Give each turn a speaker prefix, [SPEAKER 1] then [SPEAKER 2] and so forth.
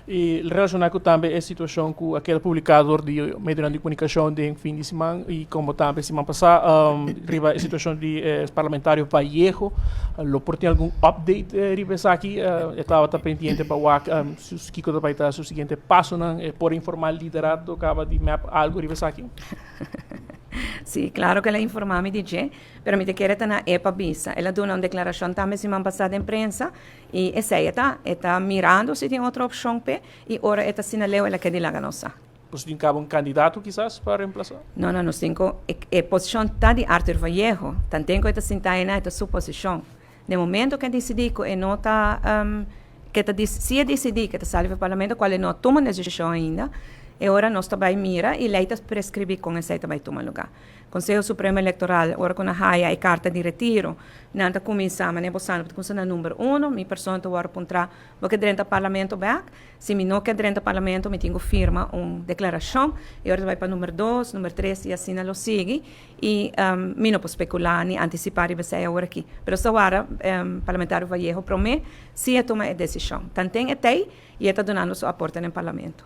[SPEAKER 1] I relashoná ku tambe e situashon ku a keda publiká dor di medionan di komunikashon den fin di siman i komo tambe siman pasá riba e situashon di e parlamentario Vallejo, lo por tin algun update riba esaki? E tabata pendiente pa wak kiko ta bai ta su siguiente pasonan. E por informá liderato kaba di mep algu riba esaki?
[SPEAKER 2] Sí, klaro ku el a informá mi di dje, pero mi ta kere ta na e pa bisa. El a duna un deklarashon tambe siman pasá den prensa. I esei e ta, e ta mirando si tin otro opshon p'e i ora e ta asina leu el a keda di laga nos sa.
[SPEAKER 1] Boso tin kaba un kandidato kisas pa remplasá?
[SPEAKER 2] No, no, nos tin ku, e posishon ta di Arthur Vallejo, tanten ku e ta sinta einan e ta su posishon. Den momento ku e disidí ku e no ta, ku e ta si e disidí ku e ta sali for parlamento kual e no a tuma un desishon ainda, e ora nos ta bai mira i lei ta preskribí kon esei ta bai tuma lugá. Konseho Supremo Elektoral ora ku nan haya e karta di retiro, nan ta kuminsá, manera bo sa, nan ta kuminsá na number uno, mi persona ta wòrdu puntrá, Bo ke drenta parlamento bèk? Si mi no ke drenta parlamento, mi tin ku firma un deklarashon. E ora ta bai pa number dos, number tres i asina lo sigui. I mi no por spekulá ni antisipá riba esei awor aki. Pero sa wara Parlamentario Vallejo promé si e tuma e desishon. Tanten e t'ei i e ta dunando su aporte den parlamento.